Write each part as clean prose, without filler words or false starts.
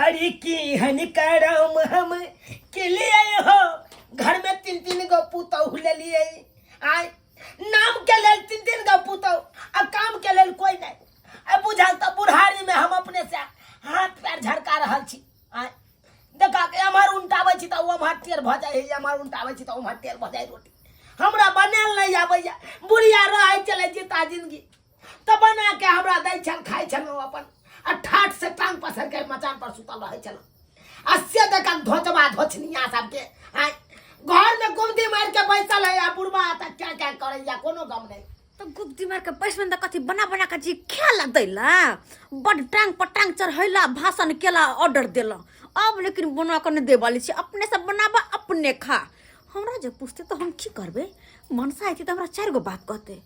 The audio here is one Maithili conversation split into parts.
अरे की हन करम हम के लिए हो घर में तीन तीन गो पुतहु लेलिए आय नाम के लेल तीन तीन गो पुतहु आ काम के लेल कोई नहीं आ बुझल तऽ बुढ़ारी में हम अपने से हाथ पैर झड़का रहल छी आय देखा के एम्हर उनटाबै छी तऽ ओम्हर टेढ़ भऽ जाइ है एम्हर उनटाबै छी तऽ ओम्हर टेढ़ भऽ जाइ रोटी हमरा बनायल नहि आबैया बुढ़िया रहै छलै जीता जिंदगी तऽ बना के हमरा दै छल खाइ छलहुँ अपन आ ठाठ से टांग पसर के मचान पर सुतल रहै छलहुँ आ से देखा धोचबा धोचनिया सबके आय घर में गुमती मार के बैसल है आ बुढ़बा तऽ क्या क्या करैया कोनो गम नहीं तऽ गुप्ती मार के बैसबे तऽ कथी बना बना के जी खाए दैला बड टांग पर टांग चढ़ैला भाषण केला ऑर्डर देला अब लेकिन बना के नहि देवाली छी अपने से बनाबा अपने खा हमरा जे पूछते तऽ हम की करबै मनसा अयतै तऽ हमरा चारि गो बात कहतै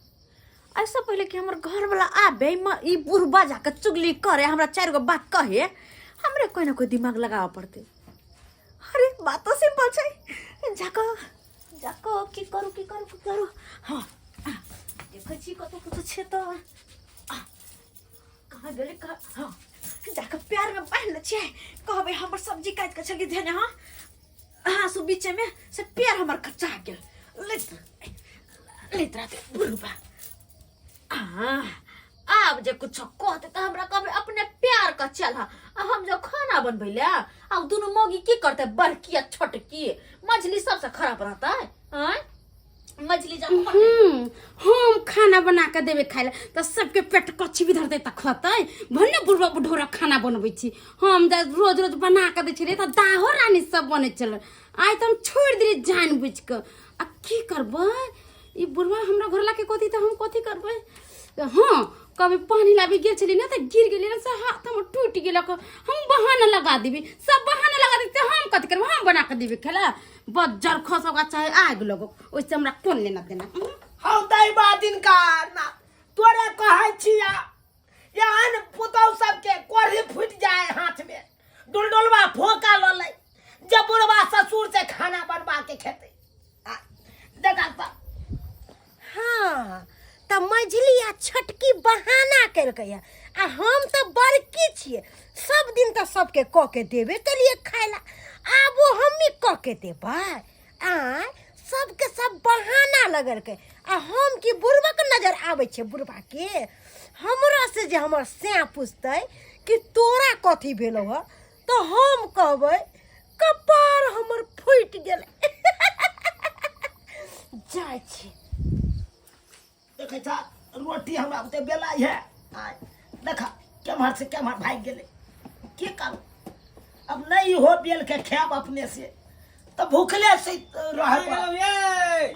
एहिसँ पहिले कि हमर घरवला आबे ई बुढ़बा जाके चुगली करे हमरा चारि गो बात कहे हमरे कोइ ने कोइ दिमाग लगाबऽ पड़तै अरे बात तऽ सिंपल छै जाकऽ जाकऽ की करू की करू की करू हँ देखै छी कतौ कुछो छै तऽ कहाँ गेलै कहाँ हँ जाकऽ प्यारमे बान्हि लै छियै कहबै हमर सब्जी काटि कऽ छलियै धेने हँ हाँ सो बीचेमे से प्यार हमर कच्चा गेल लैत लैत रहतै बुढ़बा हाँ आब जे कुछो कहते तऽ हमरा कहबै अपने प्यार के चल आ हम जब खाना बनबै ले आब दुनू मौगी की करते बड़की आ छोटकी मझली सबसे खराब रहतै आँय मझली जब हम खाना बना के देबै खाइ लए तऽ सबके पेट कच्ची भी धरतै तऽ खतै भने बुढ़बा बुढ़ौरा खाना बनबै छी हम जे रोज रोज बना के दै छलियै तऽ दाहो रानी सब बनै छलै आइ तऽ हम छोड़ि देलियै जानि बुझि कऽ आ की करबै ई बुढ़वा हमरा घर लाके कथी तऽ हम कथी करबै हँ कभी पानी लाबी गेल छलियै ने तऽ गिर गेलियै ने से हाथ हमर टूटि गेलक हम बहाना लगा देबै सब बहाना लगा देतै हम कथी करबै हम बना कऽ देबै खेला बज्जर खसोगा चाहे आगि लगो ओहिसँ हमरा कोन लेना देना हौ दैबा दिनका ना तोरे कहै छिया एहन पुतहु सबके कोढ़ी फूटि जाए हाथ में डुलडुलबा फोका लऽ लै जे बुढ़बा ससुर से खाना बनवा के खेतै आ, देखा तऽ हाँ तऽ मझली आ छोटकी बहाना केलकै आ हम तऽ बड़की छियै सब दिन तऽ सबके कऽ के देबे केलियै खाय ला आबो हमही कऽ के देबै आँय सबके सब बहाना लगलकै आ हम की बुढ़बक नजर आबै छै बुढ़बाके हमरा से जे हमर सैं पुछतै कि तोरा कथी भेलौ हँ तऽ हम कहबै कपार हमर फूटि गेलै जाइ छी देखै छ रोटी हमरा बुते बेला है आय देख केम्हर से केम्हर भागि गेलै की करू अब नहीं हो बेल के खायब अपने से तऽ भूखले से रह गेलौ ये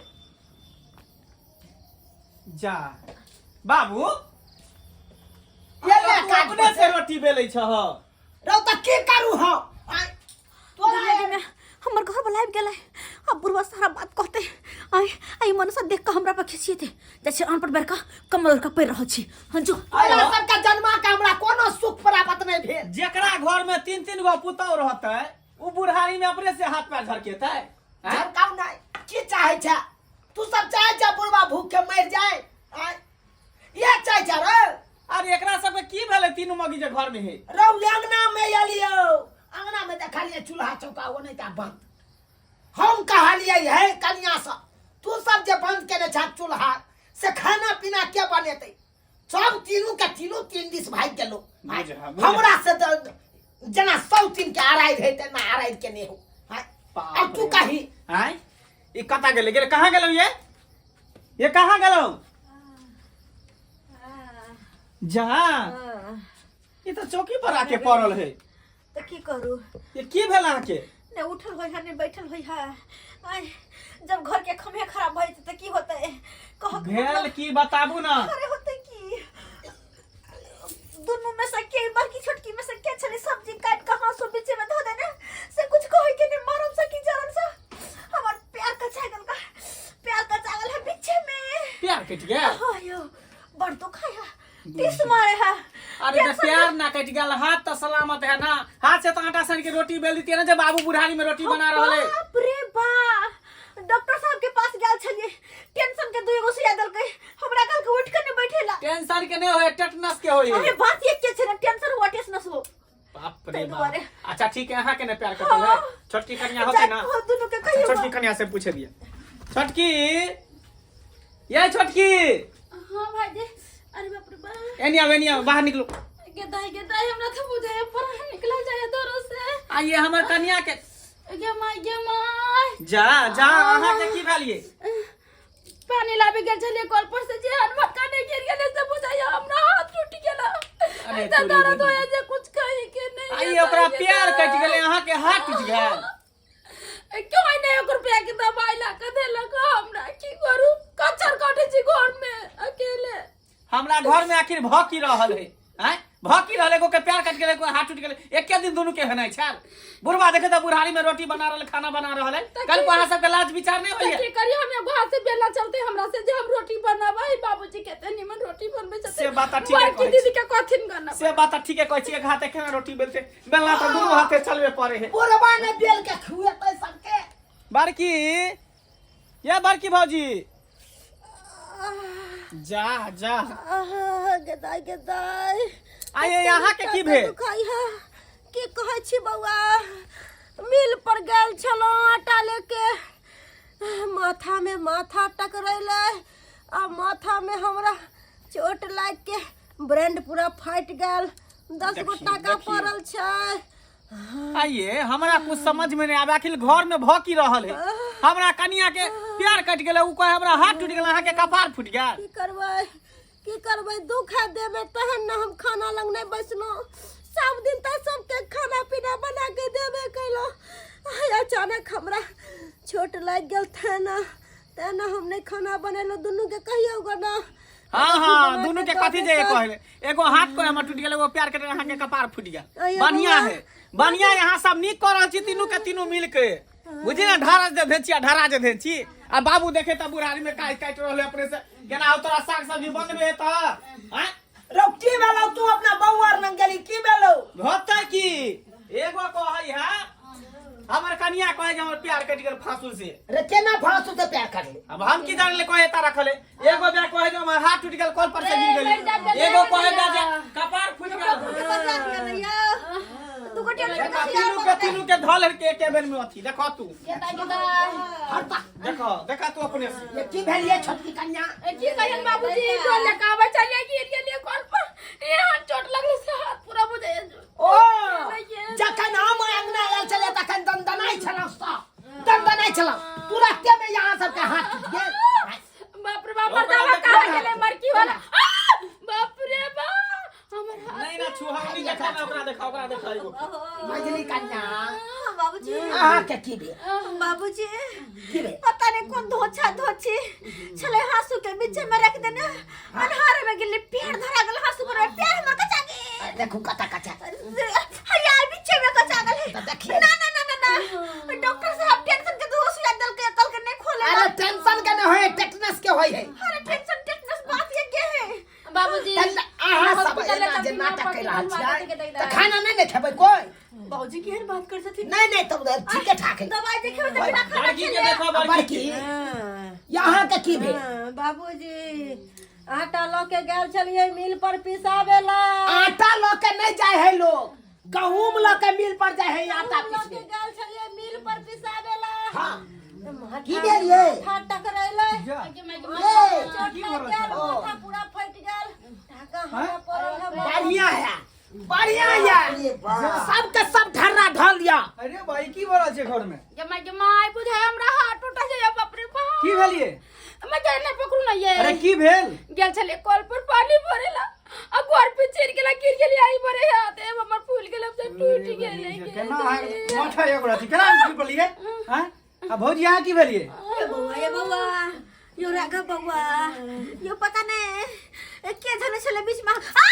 जा बाबू ये ले तू काट अपने से रोटी बेलै छह रौ तऽ की करू हम आँय, तोरा दुनिया में हमर घर वाला आबि गेलै अब बुढ़वा सारा बात कहते आइ आइ मनसा देख कऽ हमरा पर खिसिएते जाइ छै अनपढ़ बेर कऽ कमल ओढ़ कऽ पड़ि रहल छी हँ जो तोरा सबके जन्मा के हमरा कोनो सुख प्राप्त नहि भेल जेकरा घर में तीन तीन गो पुतौह रहतै उ बुढ़ारी में अपने से हाथ पैर झरकेतै आँय? झरकाउ नहि की चाहै छै तू सब चाहै छै बुढ़वा भूख के मरि जाए आँय? इएह चाहै छै रे अरे एकरा सबके की भेलै तीनू मगी जे घर में है रौ अंगना में एलियो अंगना में देखलिए चूल्हा चौका ओ नहीं ता बंद हम कहलिए है कनिया से तू सब जे बंद केने छा चूल्हा से खाना पीना के बनेतै सब तीनू के तीनू तीन दिस भागि गेलो बुझा, बुझा। हमरा से तऽ जेना सौ तीन के अराइ रहै तेना अराइ के नहि हो बाप अब तू रे। कही आँय ई कतऽ गेलै गेलै कहाँ गेलौ ये ये कहाँ गेलौ जा ई तऽ चौकी पर आके पड़ल है तऽ की करू ये की भेल अहाँके ने उठल होइ है ने बैठल होइ है आय जब घर के खम्भे खराब भऽ जेतै तऽ की होतै कह के भेल मतलब- की बताबू ना अरे होतै की दुनू में से के बड़की छोटकी में से के छलै सब्जी काट के हाँसू बीचे में धऽ देने से कुछ कहै के नहीं मरम से की जरम से हमर प्यार कचा गेल का प्यार कचा गेल है बीचे में प्यार कटि गेल हाँ यो बड़ दुख है टीस मारे है अरे तऽ प्यार ना कटि गेल हाथ तऽ सलामत है ना हाथ से तऽ आटा सान के रोटी बेल दितियै ना जे बाबू बुढ़ारी में रोटी बना रहल है बाप रे बा डॉक्टर साहब के पास गेल छलिए टेंशन के दुई गो सुइया देलकै हमरा कल के उठ के नहीं बैठेला टेंशन के नहीं होय टेटनस के होय अरे बात ये के छै ना टेंशन हुआ टेंशन हो बाप रे ताहि बाप दुआरे। अच्छा ठीक है अहाँ के ने प्यार कटल है छोटकी कन्या होते ना जा, दुनू के अच्छा, कहियो छोटकी कन्या से पूछे दिए छोटकी ये छोटकी हाँ भाईजी अरे बाप रे बाप एनी आओ एनी आओ बाहर निकलो गे दाई गे दाई हमरा तो बुझाए पर निकल जाए दोरो से आइए हमर कन्या के गे माय गे माय जा जा अहाँ के की भेलिए पानी लाबे गेल छलिए कल पर से जे हाथ भटका नहीं गिर गेले से बुझाए हमरा हाथ टूट गेला अरे इतना तोरी दर्द बहिन। होया जे कुछ कही के नहीं आइए ओकरा प्यार कटि गेलै अहाँ के हाथ टूटि गेल क्यों नहीं एक रुपया के दवाई ला के देलक हमरा की करू कचर काटे छी घर में अकेले हमरा घर में आखिर भ की रहल है आँय भ की रहल एगो के प्यार कटि गेलै एगो के हाथ टूटि गेलै एके दिन दुनू के हेनाइ छल बुढ़वा देखे तऽ बुढ़ारी में रोटी बना रहल खाना बना रहल है कल को अहाँ सबके लाज विचार नहीं तऽ होइए की करी हम एगो हाथ से बेला चलते हमरा से जे हम रोटी बनाबै बाबूजी केते निमन रोटी बनबै छथिन से बात तऽ ठीके बड़की कहै दीदी के कथिन गाना से बात तऽ ठीके कहै छी एक हाथे केना रोटी बेलते बेलना तऽ दुनू हाथे चलबे पड़े है बुढ़वा ने बेल के खुएतै सबके बड़की ये बड़की भौजी जा जा आहा, गेदाइ गेदाइ आइए यहाँ के की भेल दुखाइ है की कहै छी बौआ मिल पर गेल छलहुँ आटा लेके माथा में माथा टकरेलै आ माथा में हमरा चोट लागि के ब्रेंड पूरा फाटि गेल 10 गो देखियौ, टाका देखियौ। पड़ल छै आइए हमरा कुछ समझ में नहीं आवे आखिर घर में भ की रहल है हमरा कनिया के प्यार कटि गेलै उ कहे हमरा हाथ टूटि गेल अहाँ के कपार फूटि गेल की करबै की करबै दुख है देबै तहन ने हम खाना लग नहि बैसलहुँ सब दिन तऽ सबके खाना पीना बना के देबे कयलहुँ आइ अचानक हमरा चोट लागि गेल तेँ ने तेँ ने हम नहि खाना बनेलहुँ दुनूके कहियौ गो ने हाँ हाँ बना दोनों के के कथी दऽ जे देतै। कहले एगो हाथ को हमर टूट गेल एगो प्यार के अहाँ के कपार फूट गेल अइयो बढ़िया बौआ। है बढ़िया यहाँ सब नीक कर रहल छी तीनू के तीनू मिल के बुझी ना ढारा जे भेची आ ढारा जे भेची आ बाबू देखे त बुढ़ारी में काट काट रहल है अपने से केना हो तोरा साग सब्जी बनबे त आँय? रौ की भेलौ तू अपना बौआ लग गेली की भेलौ होतै की एगो कहै है हमर कनिया कहै जे हमर प्यार कटि गेल फांसू से रे केना फांसू से प्यार कर ले अब हम की जान ले कहे तारा खले एगो बे कहे जे हमर हाथ टूट गेल कल पर से गिर मरि गेल जाब जल्दी, एगो कहे मरि बे जे जा। कपार फूटि गेल दू गोटी देखो, तीनू के धल के एके बेर में अथी देखो तू गेदा गेदा हरता देखो देखा तू अपने से ये की भेल ये छोटकी कन्या ए, की कहियन बाबूजी डोल लेके आबै छलियै गिर गेलियै कल पर ए हाथ चोट लगलै से हाथ पूरा बुझाइ ओ जखन हम अंगना आयल छलै तखन दनदनाइ छलहुँ सब दनदनाइ छलहुँ तुरते में यहाँ सबके हाथ टूटि गेल बाप रे बाप मर्दावा कहाँ गेलै मरकी वाला आ! बाप रे बाप हमर हाथ नहीं ना छुहा नहीं देखा ना ओकरा देखा ओकरा देखा एगो मझली कन्या बाबूजी अहाँ के की भेल बाबूजी की भेल पता नहीं कौन धोछा धोछी छले हासू के बीच में रख देने अन्हार में गेली पेड़ धरा गेल हासू पर पेड़ हमर कचा गेल देखू कता कचा हैया बीच में कचा गेल तऽ देखिए। ना ना ना ना ना डॉक्टर साहब टेंशन के दो सुई दल के कल के नहीं खोले अरे टेंशन के नहीं होय टेटनस के होय है अरे टेंशन टेटनस बात ये के है बाबूजी तहन अहाँ सब हॉस्पिटल एना जे ले नाटक कर रहल चलती छियै तऽ खाना नहि ने खेबै कोइ बाबूजी केहन बात कर छथिन नहि नहि तब ठीके ठाक है दवाई देखेबै तऽ बिना खाना बड़की के देखो आ बड़की बड़की के यहाँ के की भेल हाँ, बाबूजी आटा लऽ के गेल छलियै मिल पर पिसाबे ला आटा लऽ के नहि जाइ है लोग गहूम लऽ के मिल पर जाइ है आटा लऽ के पीसबे गेल छलियै मिल पर पिसाबे ला हाँ माथा की भेल ये? माथा टकरेलै ये चोट लागि गेल माथा पूरा फटि गेल टाका हमरा पड़ल है बढ़िया है बढ़िया है सबके सब ढर्रा ढल दिया अरे भाई की भऽ रहल छै घर में जमा जमा बुझाय हमरा हाथ टूटा जाय बाप रे बाप की भेल ये मैं जाने नहीं पकड़ू ना ये अरे की भेल गेल छले कल पर पानी भरेला आ घर पे चिर गेला गिर गेली आई भरे हाथ ए हमर फूल गेल अब से टूट गेले केना अहाँ माथा एगो अथी केना की बोलिए हैं आ भौजी अहाँ की भेलिए ये बौआ ये बौआ यो राघव बौआ यो पता नहीं के धने छले बीच में आ!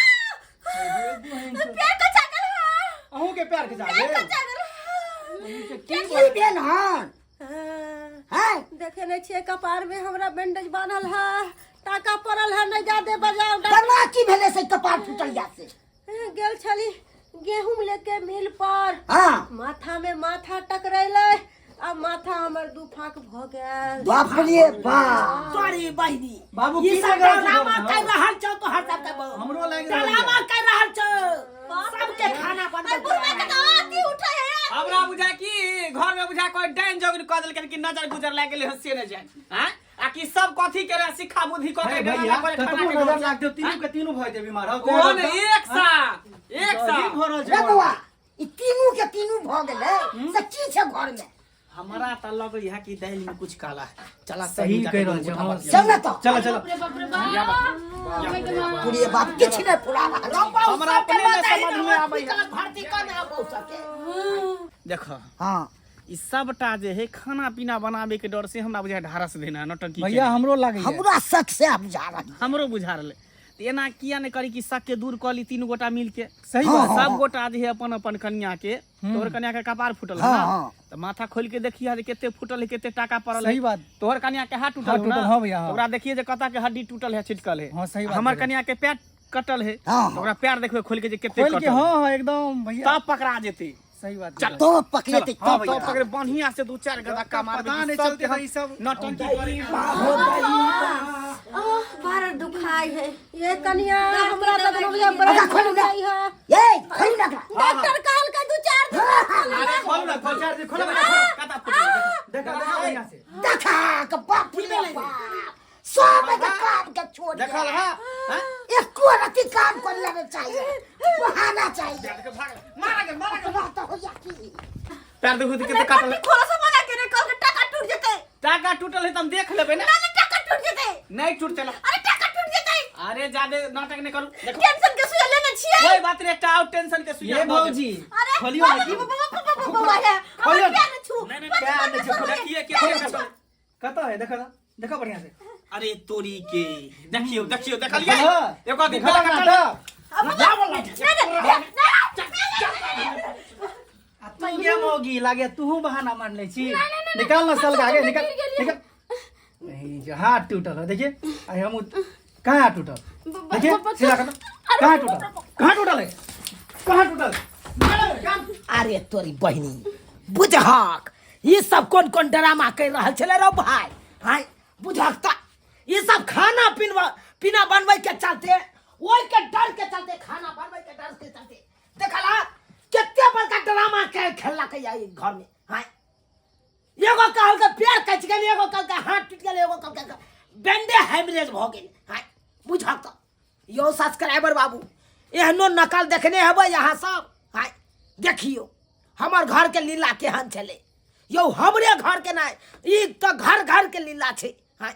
प्यार का चागल है अहूँ के प्यार के प्यार का चाहे चागल है की भेल हन हाँ, हैं देखे नहीं छियै कपार में हमरा बैंडेज बान्हल है टाका पड़ल है नहीं जादे बजाओ केना की भेलै से कपार फूटल या से गेल छली गेहूं लेके मिल पर हाँ माथा में माथा टकरेलै आ आ माथा हमर दू फाक भऽ गेल। बाप रे बाप। तोरी बहिनी, बाबू, ई की सब लागि रहल छै ड्रामा घरमे? कर रहल छौ तोहर सबके बहू। हमरो लागि रहल ड्रामा छै। कर रहल छौ, सबके खाना बनबै बुढ़वा के तऽ आती उठै है। हमरा बुझा कि घर में बुझा कोई डाइन जोगिन कऽ देलकनि कि नजर गुजर लागि गेलै हँ से नहि जानि आँय आ कि सब कथी के रहे सिखा बुद्धि कऽ के हे ड्रामा भैया करे खाना कतबो के नजर डर। लागतौ, तीनू के तीनू भऽ जेतै बीमार। हौ, ओहो ने एक साथ एक अजीब साथ। भऽ रहल छै रे घरमे। बौआ, ई तीनू के तीनू भऽ गेलै से की छै घर में? हमरा तऽ लगै है कि दालि में कुछ काला है। चला सही कहि रहल छै, हँ। चल ने तऽ। चल चल। बाप रे बाप। पूरे बाप किछु नहि पूरा रहल छै। हमरा अपने नहि समझ में आबै है। भर्ती कऽ ने आबो सबके। देखो, हाँ, ई सबटा जे है खाना पीना बनाबे के डर से हमरा बुझाय ढारस देना नौटंकी भैया केने। हमरो लागैया, हमरा शक से बुझा रहल। हमरो बुझा रहलै, तऽ एना किया नहि करी कि शक के दूर कऽ ली तीनू गोटा मिल के? सही हाँ, बात। हाँ। सब गोटा जे है अपन अपन कनिया के, तोहर कनिया के कपार फूटल है हाँ, ना? हाँ। तऽ माथा खोल के देखिए जे कते फूटल है, कते टाका पड़ल है। सही बात। तोहर कनिया के हाथ टूटल हाथ हो ना? टूटल, हाँ भैया, हाँ। तऽ ओकरा देखिए जे कता के हड्डी टूटल है, छिटकल है। हाँ, सही बात हमर है। कनिया के पैर कटल है, हाँ, तऽ ओकरा पैर देखबै खोल के जे कते खोल के कटल है। हाँ हाँ, एकदम भैया। तब पकड़ा जेतै। सही बात। चल। तो पकड़ेते हाँ तब भैया। तब पकड़े बढ़िया से दू चार गो धक्का मारबै पता कि नहीं सबके चलते हम ई सब। नौटंकी करे। ओह, बड़ दुखाइ है। ये कनिया, हमरा तऽ कोनो बुझाय ओकरा खोलू ना। बड़ा है। ए, खोलू ना एकरा। डॉक्टर कहलकै दू चार दिन। अरे खोलू ना, खोलू। चार दिन खोलो। कता फूटल है? देखा देखा बढ़िया से। देखा के बाप रे बाप, सब के काम के छोड़ देखल है हाँ? एको रति काम कर लेने चाहिए, बहाना चाहिए। मारा के मारा के। अपना तो होइया की पैर देखू तऽ कते काटल है। खोला से मना केने, कहलकै टाका टूट जेतै। टाका टूटल है तऽ हम देख लेबै ना। ना, टाका टूट जेतै। नहीं टूटते ला। अरे टाका टूट जेतै। अरे ज्यादा नाटक नहीं करू, देखो। टेंशन के सुइया लेने छियै। कोई बात नहीं, एकटा और टेंशन के सुइया ये दऽ देब। भौजी अरे खोलियो ना बाबा, की? बाबा, बाबा, बाबा, बाबा, है। खोलियो। हमर पैर नहि छू। नहीं, नहीं, बाबा, पैर नहि छू। बाबा, देखिए के पैर नहि छू। कतऽ है? देखा देखा बढ़िया से। अरे तोरी के, देखियो देखियो, देखलियै? हाँ। एगो दिन देखा ना कटल। तऽ। अब बाबा, नहीं, नहीं, नहीं, आ तू गे मौगी लागे तूहू बहाना मान लै छी। निकाल ना सलगा आगे, निकाल निकाल। नहीं जे हाथ टूटल है, देखिए आई हम कहाँ हाथ टूटल देखिए, सीधा कर। कहाँ टूटल, कहाँ टूटल है, कहाँ टूटल? अरे तोरी बहिनी, बुझहक ई सब कोन कोन ड्रामा कर रहल छलै रौ भाई? हाय, बुझहक तऽ ई सब खाना पीना पीना बनबै के चलते, ओहि के डर के चलते, खाना बनबै के डर के चलते देखला कते बड़का ड्रामा के खेललक ई घर में। हाय, एगो कहल के पैर कचि गेल, एगो कहल के हाथ टूटि गेल, एगो कहल के बेंडे हेमरेज भऽ गेल। हाय, बुझहक तऽ यौ सब्सक्राइबर बाबू, एहनो नकल देखने हेबै अहाँ सब। हाय, देखियौ हमर घर के लीला केहन छलै यौ। हमरे घर के नहि, ई तऽ घर घर के लीला छै। हाय,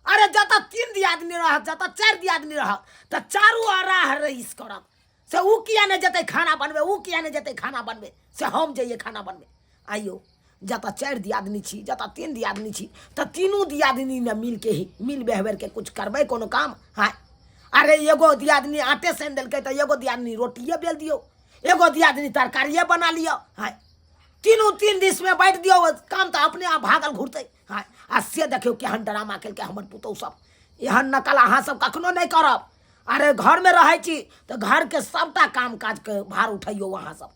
अरे जतऽ तीन दियादनी रहत, जतऽ चारि दियादनी रहत, तऽ चारू अराह रईस करत से उ किया नहि जेतै खाना बनबै, उ किया नहि जेतै खाना बनबै, से हम जइयै खाना बनबै। आइयो जतऽ चारि दियादनी छी, जतऽ तीन दियादनी छी, तऽ तीनू दियादनी ने मिलके ही मिल बेहबेरके कुछ करबै कोनो काम। हाय, अरे एगो दियादनी आटे सानि देलकै तऽ एगो दियादनी रोटिए बेल दियौ, एगो दियादनी तरकारिए बना लिअ। हाय, तीनू तीन दिसमे बाँटि दियौ काम तऽ अपने आप भागल घुरतै। हाय, आ से देखियौ केहन ड्रामा केलकै हमर पुतहु सब। एहन नकल अहाँ सब कखनो नहि करब। अरे घरमे रहै छी तऽ घरके सबटा काम काजके भार उठैयौ अहाँ सब।